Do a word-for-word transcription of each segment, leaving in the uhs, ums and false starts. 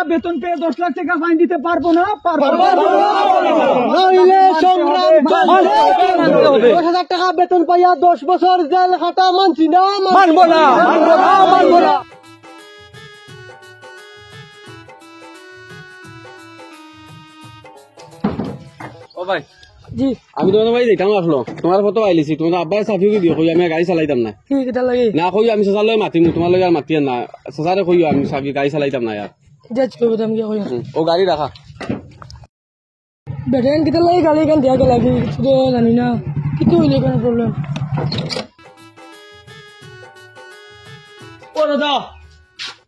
বেতন পেয়ে দশ লাখ টাকা ফাইন দিতে পারবো না, পারবো না। নইলে সংগ্রাম চলবে। দশ হাজার টাকা বেতন পাইয়া দশ বছর জেল খাটা মানছি না, মানবো না, মানবো না, মানবো না। ও ভাই, জি। আমি তোমার বাড়ি যাইতাম আসলো, তোমার ফটো আইলিছি, তোমার আব্বায় চাবি কি দিও, কই আমি আর গাড়ি চালাইতাম না। কি, কিতা লাগে? না, কই আমি চাচার লগে মাতিমু, তোমার লগে আর মাতিয়ার না। চাচারে কইও আমি চাবি গাড়ি চালাইতাম না আর। যা, চলো, দাম গিয়া কইও। হুম, ও গাড়ি রাখা। বেটা, এন কিতা লাগে গাড়ি এখান দিয়া গেলা, আমি কিছু তো জানি না। কিতা হইলে কোনো প্রবলেম? ও দাদা,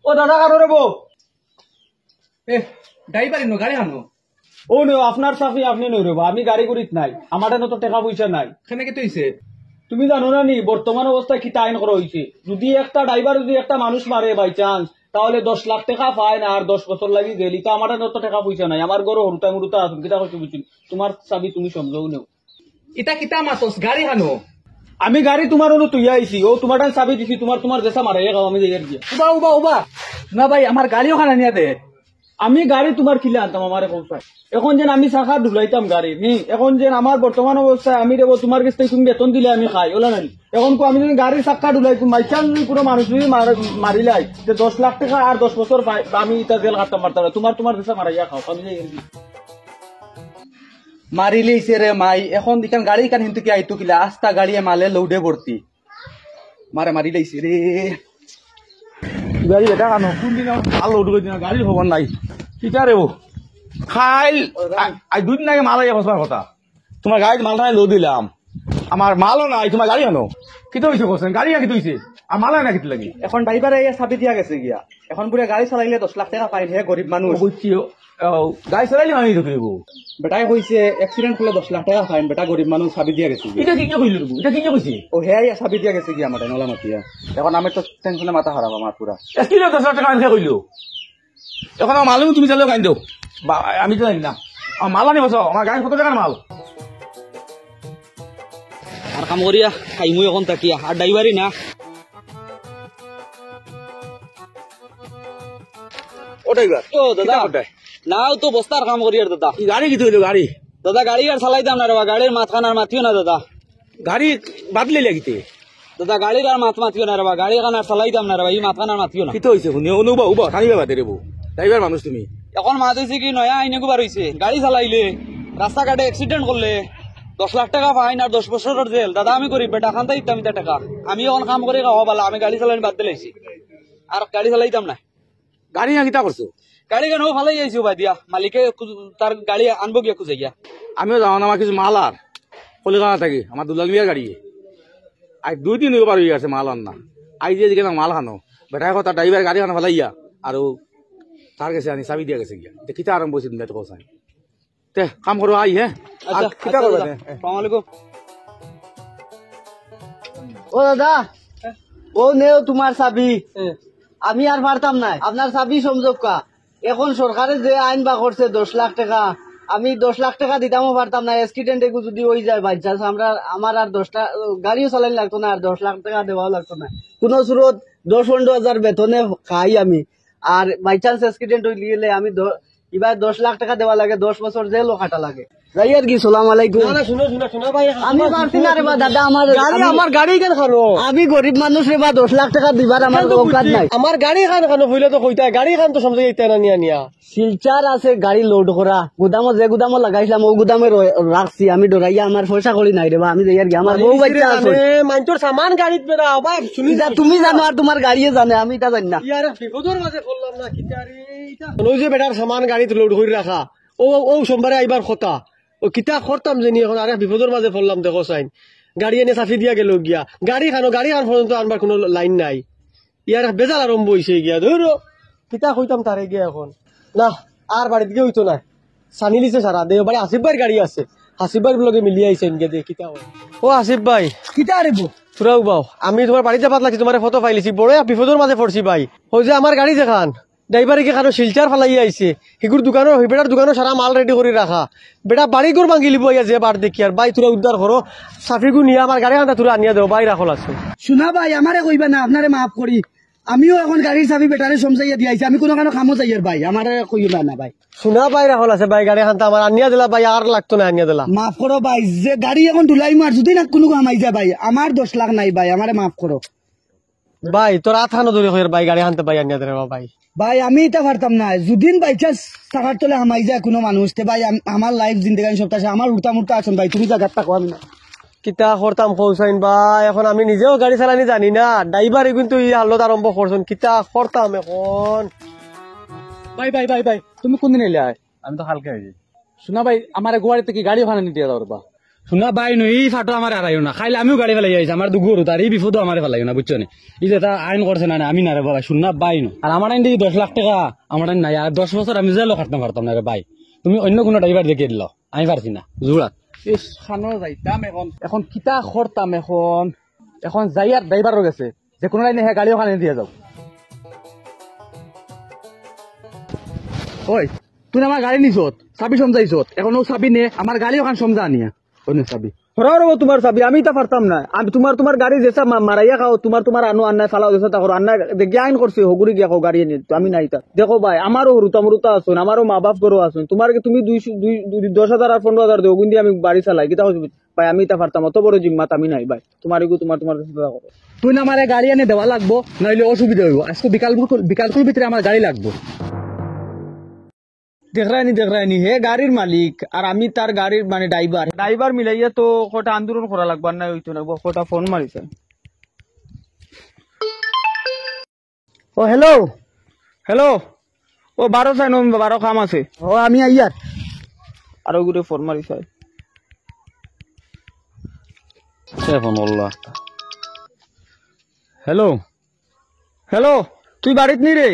ও দাদা, কারো রে বউ। এ, ড্রাইভার ইনো গাড়ি আনো। ও নেও, আপনার চাবি আপনি নেও রে বা, আমি গাড়ি করিত নাই, আমার এনো তো টাকা পয়সা নাই। কেনে কিতা হইছে? তুমি জানো না নি বর্তমান অবস্থায় কিতা আইন করা হইছে? যদি একটা ড্রাইভার যদি একটা মানুষ মারে by chance, তাহলে দশ লাখ টাকা ফাইন আর দশ বছর লাগি জেল। ইতা আমার এনো তো টাকা পয়সা নাই, আমার ঘরো হুরুতা মুরুতা আছইন, কিতা কইছি বুঝছইন? তোমার চাবি তুমি সমঝাও নেও। ইতা কিতা মাতস? গাড়ি খানো? আমি গাড়ি তোমার অনু তুই আইছি, ও তোমার টান চাবি দিছি, তোমার, তোমার যেসা মারাইয়া খাও, আমি যাইয়ার গিয়া। উবা, উবা, উবা। না ভাই, আমার গাড়িও খানা নিয়া দে। আমি গাড়ি তোমার কিলা আনতাম, আমারে কও চাই। এখন যেন আমি চাকা ডুলাইতাম গাড়ি, নি? এখন যেন আমার বর্তমান অবস্থায় আমি দেবো, তোমার কাছ থেকে তুমি বেতন দিলে আমি খাই, ওলা নানি? এখন কো আমি যদি গাড়ির চাকা ডুলাই, তুমি by chance যদি কোনো মানুষ যদি মার-, মারিলাই, যে দশ লাখ টাকা আর দশ বছর পাই, বা আমি ইতা জেল খাটতাম পারতাম না। তোমার, তোমার যেসা মারাইয়া খাও, আমি যাইয়ার গিয়া। মারিলিছে রে মাই, এখন দিকান গাড়ি কান হিনতে কি আইতো কিলা, আস্তা গাড়িয়ে মালে লোডে ভর্তি। মারে মারিলিছে রে। গাড়ি বেটা কানো, কোন দিন আমার মাল লোড করে দিন, গাড়ির খবর নাই। কিতা রে ও? খাইল, আ-, আই দুই দিন আগে মাল আইয়া ফসবার কথা। তোমার গাড়িত মাল নাই লোড দিলাম। আমার মালও নাই, তোমার গাড়ি আনো। কিতা হইছে কোশ্চেন? গাড়ি না কিতা হইছে? আর মাল না কিতা লাগি? এখন ড্রাইভারে আইয়া চাবি দিয়া গেছে গিয়া। এখন পুরা গাড়ি চালাইলে দশ লাখ টাকা ফাইন, হে গরিব মানুষ। ও, বুঝছি, ও, ও, গাড়ি চালাইলে আমি তো করিব। বেটায় কইছে, accident করলে দশ লাখ টাকা ফাইন, বেটা গরিব মানুষ, চাবি দিয়া গেছে গিয়া। ইটা কিতা কইল রে? ইটা কিতা কইছে? ও, হে আইয়া চাবি দিয়া গেছে গিয়া, আমার নলা মাতিয়া। এখন আমি তো টেনশনে মাথা খারাপ আমার পুরা। Accident দশ লাখ টাকা ফাইন কে কইল? এখন আমার মাল তুমি চালাও, গাইন দেও। বা-, আমি তো জানি না। আমার মাল আনি বসো, আমার গাড়ি কত টাকার মাল? আর কাম করিয়া খাইমু এখন থাকিয়া, আর ড্রাইভারই না। ও ড্রাইভার, ও দাদা। কিতা করতায়? নাও তো বস্তার কাম করিয়ার দাদা। ই গাড়ি কিতা হইল গাড়ি? দাদা, গাড়ি আর চালাইতাম না রে বা, গাড়ির মাতখান আর মাতিও না দাদা। গাড়ি বাদ লইলা কিতে? দাদা, গাড়ির আর মাত মাতিও না রে বা, গাড়ি খান আর চালাইতাম না রে বা, ই মাতখান আর মাতিও না। কিতা হইছে হুনি? অনু উবা, উবা, টানিবা বাদে রে বউ। ড্রাইভার মানুষ তুমি। এখন মাত হইছে কি, নয়া আইন এগু বার হইছে, গাড়ি চালাইলে, রাস্তাঘাটে accident করলে দশ লাখ টাকা ফাইন আর দশ বছরর জেল। দাদা, আমি গরিব বেটা, খান্তা দিতাম ইতা টাকা। আমি এখন কাম করি খাওয়া বালা, আমি গাড়ি চালানি বাদ দিলাইছি, আর গাড়ি চালাইতাম না। গাড়ি না কিতা করছো? গাড়ি কেন ফালাই আইছি বাদ দিয়া, মালিকে কু-, তার গাড়ি আনবো গিয়া খুঁজে গিয়া। আমিও যাওয়া না, আমার কিছু মাল আর কলিকাতা থাকি, আমার দুলাল মিয়ার গাড়ি। আজ দুই দিন ওবার হয়ে গেছে মাল আন না। আই যে দিকে না মাল খানো, বেটায় কথা ড্রাইভার গাড়ি খানো ফালাইয়া, আর ও তার গেছে আনি চাবি দিয়া গেছে গিয়া। তে কিতা আরম্ভ হয়েছে দুনিয়াতে কোথায়? তে কাম করো আই, হ্যাঁ? আর আচ্ছা, কিতা আচ্ছা, করবে দাদা। তে? আসসালামু আলাইকুম। ও দাদা, ও নেও তোমার চাবি। হ্যাঁ। আমি আর পারতাম না, আপনার চাবি সমঝোক্কা। এখন সরকারে যে আইন বার করছে দশ লাখ টাকা, আমি দশ লাখ টাকা দিতামও পারতাম না। Accident এগু যদি হয়ে যায় by chance, আমরা, আমার আর দশ টা, গাড়িও চালাইন লাগতো না, আর দশ লাখ টাকা দেওয়াও লাগতো না। কোনো সুরত দশ পনেরো হাজার বেতনে খাই আমি, আর by chance accident হইলে গেলে আমি দ-, এবার দশ লাখ টাকা দেওয়া লাগে, দশ বছর জেলও খাটা লাগে। যাই আর কি, সালাম আলাইকুম। না, না, শুনো, শুনো, শুনো ভাই, আমি আমার পারছি না রে বা দাদা, আমার, গাড়ি, আমি, আমার গাড়ি কেন খানো? আমি গরিব মানুষ রে বা, দশ লাখ টাকা দিবার আমার অকাত নাই। আমার গাড়ি খান খানো, হইলে তো কইতা, গাড়ি খান তো সমঝে যাইতা না নিয়া নিয়া। শিলচর আছে গাড়ি লোড করা, গুদামো, যে গুদামো লাগাইছিলাম, ও গুদামে র-, রাখছি। আমি ডরাইয়া, আমার পয়সা কড়ি নাই রে বা, আমি যাই আর কি, আমার বউ বাচ্চা আছে। মানষর সামান গাড়িত বেড়া, আবার শুনি ইটা তুমি জানো আর তোমার গাড়িয়ে জানে, আমি ইটা জানি না। ইয়ার বিপদর মাঝে পড়লাম না, কিতা রে ইটা? ওই যে বেটার সামান গাড়িত লোড করি রাখা, ও, ও সোমবারে আইবার কথা। ও কিতা করতাম জানি, এখন আরেক বিপদর মাঝে পড়লাম, দেখো চাইন। গাড়ি এনে চাবি দিয়া গেল গিয়া। গাড়ি খানো, গাড়ি খান পর্যন্ত আনবার কোনো লাইন নাই। ইয়ার এক বেজাল আরম্ভ হইছে গিয়া। ধরো, কিতা কইতাম তারে গিয়া এখন। না, আর বাড়িত গিয়া হইতো না। সানি লিছে সারা। দে, বাড়ি আসিফ ভাইর গাড়ি আছে। আসিফ ভাইর লগে মিলিয়া আইছে ইনকে দে, কিতা হয়। ও আসিফ ভাই। কিতা রে বো? তোরাও বাও। আমি তোমার বাড়িত যাবার লাগছি, তোমারে ফটো পাইলিছি। বড় এক বিপদর মাঝে পড়ছি ভাই। ওই যে আমার গাড়ি যেখান, ড্রাইভারে কি কারো শিলচর ফালাইয়া আইছে? হিগুর দোকানো, হি বেটার দোকানো সারা মাল রেডি করি রাখা। বেটা বাড়ি ঘর ভাঙি লিবো আইয়া যে বার দেখি আর। ভাই, তোরা উদ্ধার করো। চাবিগু নিয়া আমার গাড়ি খানটা তোরা আনিয়া দেও। ভাই, রাখল আছে। শোনা ভাই, আমারে কইবা না, আপনারে মাফ করি। আমিও এখন গাড়ির চাবি বেটারে সমঝাইয়া দিয়া আইছি, আমি কুনু কানো কামো যাইয়ার ভাই, আমারে কইও না, না ভাই। হুনা ভাই, রাখল আছে ভাই, গাড়ি খানতা আমার আনিয়া দিলা ভাই, আর লাগতো না আনিয়া দিলা। মাফ করো ভাই, যে গাড়ি এখন ডুলাই মার, যদি না কুনু কামাই যায় ভাই, আমার দশ লাখ নাই ভাই, আমারে মাফ করো। ভাই, তোর আত খানো ধরি কইর ভাই, গাড়ি খানতা ভাই আনিয়া দে রে বা ভাই। ভাই, আমি ইতা পারতাম না, যুদিন by chance চাকার তলে হামাই যায় কুনু মানুষ, তে ভাই, আম-, আমার life জিন্দেগানি সবতা শেষ, আমার উড়তা মুড়তা আছইন ভাই, তুমি জাগাত থাকো, আমি না। কিতা করতাম কও চাইন ভাই, এখন আমি নিজেও গাড়ি চালানি জানি না, ড্রাইভারে কিন্তু ই হালত আরম্ভ করছইন, কিতা করতাম এখন? ভাই, ভাই, ভাই, ভাই, তুমি কুনদিন আইলায়? আমি তো কালকে আইছি। হুনা ভাই, আমারে গুয়াহাটি থাকি গাড়ি ওখানে নিতে যাওয়ার বা। হুনা ভাই, নু, ই ফাটো আমারে হারাইও না। কাইল আমিও গাড়ি ফালাই আইছি, আমার দুগু গরু, তার ই বিপদও আমারে ফালাইও না, বুঝছো নি? ই যেতা আইন করছে না, না, আমি না রে বাবা, হুনা ভাই নু। আর আমার আইন দেখি দশ লাখ টেকা, আমার আইন নাই। আর দশ বছর আমি জেলও খাটতাম পারতাম না রে ভাই। তুমি অইন্য কুনু ড্রাইভার দেখিয়া দিলাও, আমি পারছি না, জুড়া। ইস, খানো যাইতাম এখন, এখন কিতা করতাম এখন? এখন যাইয়ার ড্রাইভারর গেছে, যে কুনু লাইনে হে গাড়ি ওখানে দিয়া যাও। ওই, তুই আমার গাড়ি নিছত, চাবি সমঝাইছত, এখন অউ চাবি নে, আমার গাড়ি ওখান সমঝা আনিয়া। ওই নে চাবি। হরাও রে বা তুমার চাবি, আমি ইতা পারতাম না। আমি তুমার, তুমার গাড়ি যেছা মা-, মারাইয়া খাও, তুমার, তুমার আনো আন্নায় ফালাও, যেছা তা করো, আন্নায় দেখিয়া আইন করছি, হগুরি গিয়া খাও গাড়ি আনি, আমি না ইতা। দেখো ভাই, আমারও হুরুতা মুরুতা আছইন, আমারও মা বাপ ঘরও আছইন। তুমার কি তুমি দুই, দুই, দুই, দশ হাজার আর পনেরো হাজার দেও, অগুন দি আমি বাড়ি চালাই, কিতা কইছো? ভাই, আমি ইতা পারতাম, অত বড় জিম্মাত আমি নাই ভাই। তুমার ইগু, তুমার, তুমার কাছে থাকো। তুই না আমারে গাড়ি আনি দেওয়া লাগবো, নাইলে অসুবিধা অইবো। আজকে বিকাল, বিকালকুর ভিতরে আমার গাড়ি লাগবো। দেখরায়নি, দেখরায়নি, হে গাড়ির মালিক আর আমি তার গাড়ির মানে ড্রাইভার। ড্রাইভার মিলাইয়া তো কয়টা আন্দোলন করা লাগবো, আর না অইতো না, কয়টা ফোন মারি চাই। ও, হ্যালো। হ্যালো। ও, বারো চাইন, ও, বারো কাম আছে। ও, আমি আইয়ার। আরো গুরে ফোন মারি চাই। সে ফোন করলো একটা। হ্যালো। হ্যালো, তুই বাড়িত নি রে?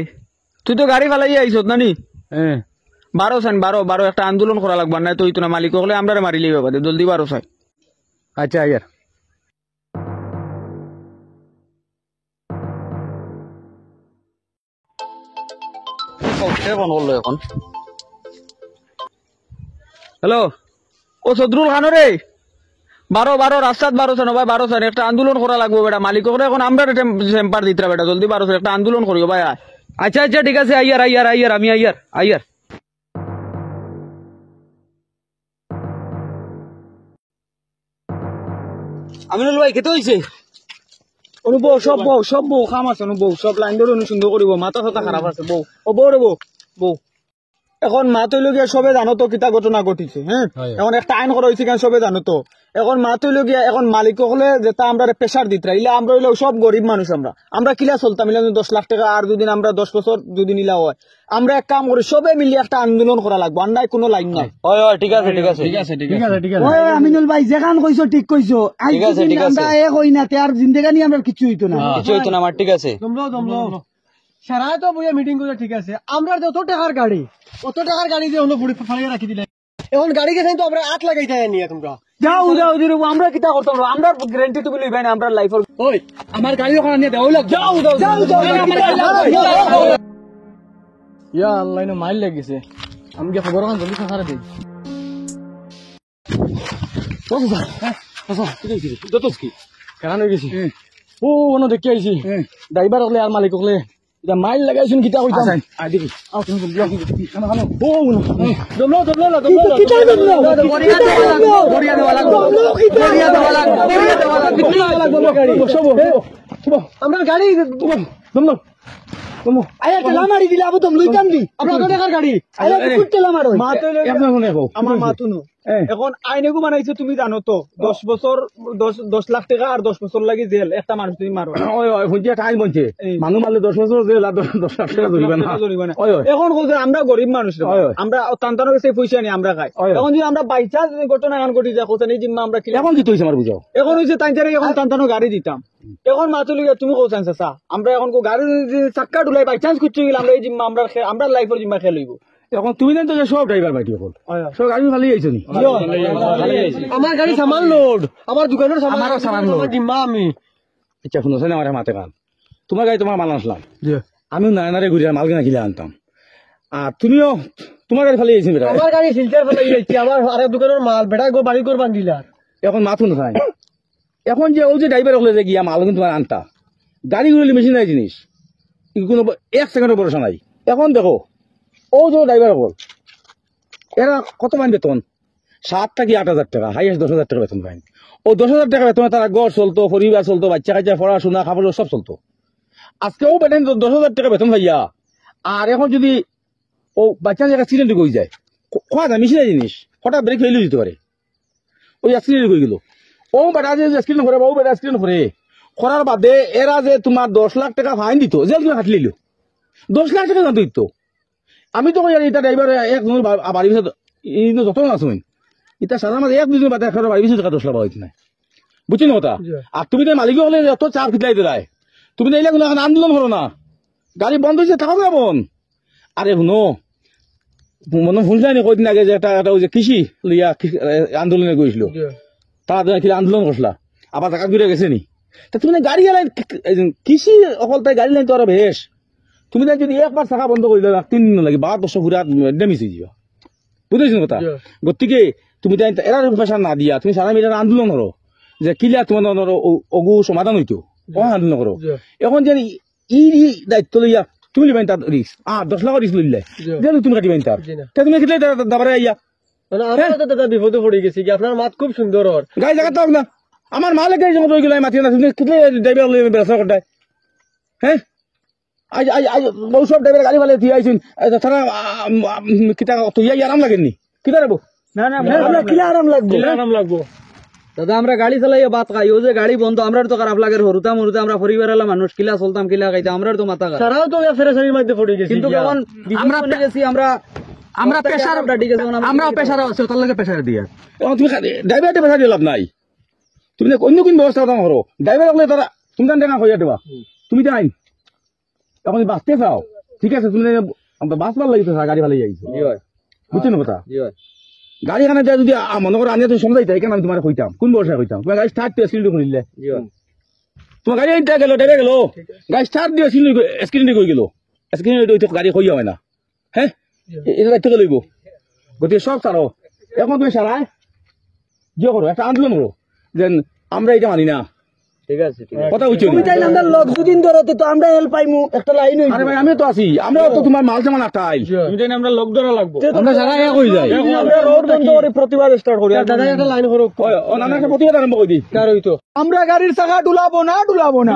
তুই তো গাড়ি ফালাইয়া আইছত না নি? হ্যাঁ। বারো চাইন, বারো, বারো, একটা আন্দোলন করা লাগবো, আর নায় তো অইতো না, মালিক অকলে আমরারে মারিলিবা বাদে, জলদি বারো চাইন। আচ্ছা, আইয়ার। ও, কে ফোন করলো এখন? হ্যালো, ও সদরুল খান রে, বারো, বারো, রাস্তাত বারো চাইন, ও ভাই, বারো চাইন, একটা আন্দোলন করা লাগবো বেটা, মালিক অকলে এখন আমরারে টেম-, টেম্পার দিতরা বেটা, জলদি বারো চাইন, একটা আন্দোলন করিও ভাই, আয়। আচ্ছা, আচ্ছা, ঠিক আছে, আইয়ার, আইয়ার, আইয়ার, আমি আইয়ার, আইয়ার। আমিনুল ভাই, কিতা অইছে? অনু বউ, সব বউ, সব বউ, কাম আছে, অনু বউ, সব লাইন ধরে অনু সুন্দর করিব, মাথা সাথা খারাপ আছে, বউ। ও বউ রে বউ, বউ। এখন মাত অইলো গিয়া সবে জানো তো কিতা ঘটনা ঘটিছে, হ্যাঁ? হয়। এখন একটা আইন করা অইছে কেন সবে জানো তো। এখন মাত অইলো গিয়া, এখন মালিক অকলে যেতা আমরারে প্রেশার দিতরা, ইলা আমরা অইলো সব গরিব মানুষ আমরা। আমরা কিলা চলতাম, ইলা যদি দশ লাখ টেকা আর দুদিন আমরা দশ বছর দুদিন ইলা হয়, আমরা এক কাম করি, সবে মিলি একটা আন্দোলন করা লাগবো, আর নাই কোনো লাইন নাই। হয়, হয়, ঠিক আছে, ঠিক আছে। ঠিক আছে, ঠিক আছে, ঠিক আছে। ওই, ওই, আমিনুল ভাই, যেখান কইছো ঠিক কইছো। আইজ ঠিক আছে, যদি ঠিক আছে। আমরা এক হই না, তে আর জিন্দেগানি আমরা কিচ্ছু অইতো না। হ্যাঁ। কিচ্ছু অইতো না আমার, ঠিক আছে। দমলো, দমলো। সারা তো বইয়া মিটিং করে ঠিক আছে। আমরা যত টাকার গাড়ি, অত টাকার গাড়ি যে হলো ভুড়ি ফালিয়ে রাখি দিলে। এখন গাড়ি গেছে তো আমরা আত লাগাই যায় নিয়ে তোমরা। যাও, যাও, যাও, আমরা কিতা করতাম? আমরা গ্যারান্টি তুমি লইবায় না, আমরা লাইফর। ওই, আমার গাড়ি ওখানে নিয়ে দেওয়া লাগবে। যাও, যাও, যাও, যাও, যাও, যাও, যাও, যাও। ইয়া আল্লাহ, ইনো মাইল লাগিছে। আমি গিয়া খবর খান জলদি সারে দেই। ও চাচা, হ্যাঁ, চাচা, কি দেখছিস? যত কি? কেন হয়ে গেছি? হুম। ও, অনো দেখি আইছি। হুম। ড্রাইভার অকলে আর মালিক অকলে। ইটা মাইল লাগাইছইন কিতা কইতাম? আচ্ছা, আয় দেখি। আও, তুমি জলদি আও। খানো, খানো। ও, না। দমলো, দমলো, না, দমলো, কিতা, কিতা দমলো? দমলো, দমলো। কিতা দমলো? বড়িয়া দেওয়া লাগবো। দমলো কিতা? বড়িয়া দেওয়া লাগবো। বড়িয়া দেওয়া লাগবো। বড়িয়া দেওয়া লাগবো, গাড়ি। বসো, বসো, বসো। আমরার গাড়ি। দমলো। দমলো। আরে, ঠেলা মারি দিলে আবু দমলো ইতাম দি। আমরা তো দেখার গাড়ি। আরে, এ, কুত্তে ঠেলা মারো। মা তো লইয়া এক মিনিট শুনে কও। আমার মা তো নু। এ। এখন আইন এগু বানাইছে তুমি জানো তো, দশ বছর, দশ, দশ লাখ টেকা আর দশ বছর লাগি জেল, একটা মানুষ তুমি মারো। ওই, ওই, হুনছি একটা আইন বনছে। এই। মানুষ মারলে দশ বছর জেল আর দশ, দশ লাখ টেকা জরিমানা। দশ লাখ টেকা জরিমানা। ওই, ওই। এখন কইছে আমরা গরিব মানুষ রে। ওই, ওই। আমরা তান তানর গেছে পয়সা নি আমরা খাই। ওই, ওই। এখন যদি আমরা by chance যদি ঘটনা এখন ঘটি যায়, কইছে এই জিম্মা আমরা কি এখন কিতা অইছে আমার বুঝাও? এখন অইছে তান তারে এখন তান তানর গাড়ি দিতাম। এখন মাতুলি গিয়া তুমি কও চাইন চাচা, আমরা এখন কো গাড়ি যদি চাক্কা ডুলাই by chance কুচ্ছু গেলে আমরা এই জিম্মা আমরা খে-, আমরা লাইফর জিম্মা খেল অইবো। এখন তুমি জানো তো যে সব ড্রাইভার ভাই অকল। হয়, হয়। সব গাড়ি ফালি আইছো নি? জি, হয়। আমার গাড়ি সামান লোড, আমার দোকানর সামান আমারও লোড, সামান আমার লোড। জিম্মা আমি। আচ্ছা, হুনো, শুনো আমার মাতে কান। তুমার গাড়ি তুমার মাল আনছিলাম। জি। আমিও নারে নারে ঘুরিয়া মাল কিনা কিনে আনতাম। আর তুমিও তুমার গাড়ি ফালি আইছো বেটা। আমার গাড়ি শিলচর ফালাই আইছি, আমার আরেক দোকানর মাল, বেটা গো বাড়ি করবান দিলার। এখন মাত হুনো চাইন। এখন যে অউ যে ড্রাইভার অকলে যে গিয়া মাল কিন্তু তুমার আনতা, গাড়ি ঘুরলে মেশিন নাই জিনিস। কোনো ব-, এক সেকেন্ডও ভরসা নাই। এখন দেখো, ও যে ড্রাইভার অকল, এরা কত পাইন বেতন? সাত থাকি আট হাজার টেকা, হাইয়েস্ট দশ হাজার টেকা বেতন পাইন। ও দশ হাজার টেকা বেতনে তারা ঘর চলতো, পরিবার চলতো, বাচ্চা কাচ্চা পড়াশোনা, খাবার সব চলতো। আজকে ও বেতন দশ হাজার টেকা বেতন পাইয়া, আর এখন যদি ও বাচ্চা এক অ্যাক্সিডেন্ট হয়ে যায়, ক-, কওয়া যায়, মেশিনের জিনিস, হঠাৎ ব্রেক ফেল হয়ে যেতে পারে, ওই অ্যাক্সিডেন্ট হয়ে গেল। ও বেটা যে অ্যাক্সিডেন্ট করে, ও বেটা অ্যাক্সিডেন্ট করে, করার বাদে এরা যে তোমার দশ লাখ টেকা ফাইন দিত, জেল তুমি খাটলিল, দশ লাখ টেকা জানতো দিত। আমি তো কই, আর এটা ড্রাইভার এক জনের বা-, বাড়ি পিছে, এই যে যত আছে, এটা সারা মাসে এক দুজন বাদে একটা বাড়ি পিছে টাকা দশ লাখ পাওয়া হইতে নাই, বুঝছো না কথা? জি। আর তুমি তো মালিক হলে যত চাপ খিটলাই দিলাই, তুমি তো এইলা কোনো এখন আন্দোলন করো না, গাড়ি বন্ধ হয়েছে, থাকো না বন্ধ। আরে হুনো, মনে শুনছায় নি কয়দিন আগে যে একটা, একটা ওই যে কৃষি লইয়া কি-, এ, আন্দোলনে গেছিল, জি। তারা তো নাকি আন্দোলন করছিলা, আবার জায়গা ঘুরে গেছে নি? তা তুমি না গাড়ি এলাই, কৃষি অকল তাই গাড়ি লাইন তো আরো বেশ। তুমি তাই যদি একবার চাকা বন্ধ করে দিলে, তিন দিন লাগে, বারো দশ ঘুরে ড্যামেজ হয়ে যাবে, বুঝেছো কথা? জি। গতিকে তুমি তাই এরা প্রেশার না দিয়া তুমি সারা মিলে আন্দোলন করো, যে কিলা তোমার ধরো ও-, ওগু সমাধান হইতো, জি। ও আন্দোলন করো। জি। এখন যে ই, ই দায়িত্ব লইয়া তুমি লিবাইন তার রিস্ক, আর দশ লাখ রিস্ক লইলে, জি। যে তুমি কাটি বাইন তার। জি না। তা তুমি কিতলে দা-, দাবারে আইয়া? মানে, আমরা হ্যাঁ। তো দাদা বিপদে পড়ে গেছি কি, আপনার মাত খুব সুন্দর ওর। গাড়ি জায়গা তো না। আমার মালে গাড়ি যখন রয়ে গেল, আমি মাতি না, তুমি কিতলে ড্রাইভার লইয়া বেড়াচড়া করতে? হ্যাঁ? আজ, আজ, আজ, বউ সব ড্রাইভার গাড়ি ফালে দিয়ে আইছুন। এই তো তারা, আ, আ, আ, কিতা, তো ইয়া আরাম লাগেনি? কিতা রে বউ? না, না, না, আমরা কিলা আরাম লাগবো? কিলা আরাম লাগবো? দাদা, আমরা গাড়ি চালাইয়া ভাত খাই, ও যে গাড়ি বন্ধ, আমরার তো খারাপ লাগে, হরুতা মরুতা, আমরা পরিবার আলা মানুষ, কিলা চলতাম, কিলা খাইতাম, আমরার তো মাথা খারাপ। তারাও তো ইয়া পেরেশানির মধ্যে পড়ে গেছে। কিন্তু গিয়া। এখন বিপদ আমরা পড়ে পে-, গেছি, আমরা, আমরা প্রেশার, আমরা প্রেশার আছে, ওটার লগে প্রেশার দিয়া। এখন তুমি খালি ড্রাইভারটা প্রেশার দিয়ে লাভ নাই। তুমি না অন্য কোন ব্যবস্থা করো, ড্রাইভার হলে তারা তুমি জান দেখা হইয়া দেবা। হুম। তুমি জান এখন বাঁচতে চাও, ঠিক আছে, তুমি আমরা বাঁচবার লাগি তো গাড়ি ফালাই যাইছো। জি ভাই। বুঝছো না কথা? জি ভাই। গাড়ি এখানে যা যদি আ, মনে করো আমি তুমি সমঝাইতা, এখানে আমি তোমার কইতাম, কোন ভরসায় কইতাম? তোমার গাড়ি স্টার্ট দিয়ে অ্যাক্সিডেন্ট করিলে। জি ভাই। তোমার গাড়ি এটা গেল, ডেবে গেল, ঠিক আছে। গাড়ি স্টার্ট দিয়ে অ্যাক্সিডেন্ট, অ্যাক্সিডেন্ট হয়ে গেল, অ্যাক্সিডেন্ট হইতে গাড়ি কইয়া হয় না, হ্যাঁ? জি। এ-, এটা দায়িত্ব কে লইব? গতিকে সব ছাড়ো, এখন তুমি সারায় যে করো, একটা আন্দোলন করো, যে আমরা এটা মানি না। ঠিক আছে, ঠিক আছে। কথা উচিত। তুমি তাই আমরা লোক দুদিন ধরে তো আমরা হেল্প পাইমু, একটা লাইন হইছে। আরে ভাই, আমি তো আছি, আমরা তো তোমার মাল সামান আটাই। তুমি তাই আমরা লোক ধরা লাগবো। আমরা সারা এক হয়ে যাই। আমরা রোড বন্ধ করে প্রতিবাদ স্টার্ট করি। দাদা, একটা লাইন করো। ওই, ও নানা, একটা প্রতিবাদ আরম্ভ করে দিই। কার হইতো? আমরা গাড়ির চাকা ডুলাবো না, ডুলাবো না।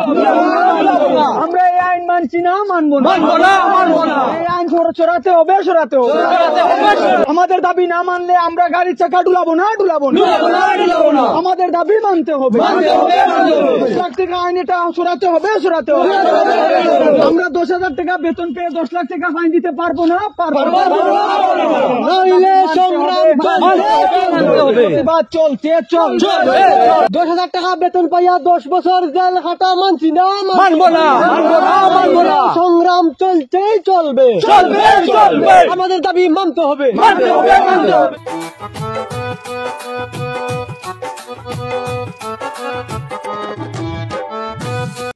আমরা এই আইন মানছি না, মানবো না। মানবো না, মানবো না। এই আইন সর-, সরাতে হবে, সরাতে হবে। সরাতে হবে, সরাতে হবে। আমাদের দাবি না মানলে আমরা গাড়ির চাকা ডুলাবো না, ডুলাবো না। ডুলাবো না, ডুলাবো না। আমাদের দাবি মানতে হবে। মানতে হবে, মানতে হবে। দশ লাখ টাকা আইন এটা সরাতে হবে, সরাতে হবে। আমরা দশ হাজার টাকা বেতন পেয়ে দশ লাখ টাকা ফাইন দিতে পারবো না, পারবো না। পারবো না, পারবো না। নইলে সংগ্রাম চলবে। মানতে হবে। প্রতিবাদ চলছে, চলবে। চলবে। দশ হাজার টাকা বেতন পাইয়া দশ বছর জেল খাটা মানছি না, মানবো না, মানবো না, মানবো না। সংগ্রাম চলছেই চলবে। চলবে, চলবে। আমাদের দাবি মানতে হবে। মানতে হবে, মানতে হবে।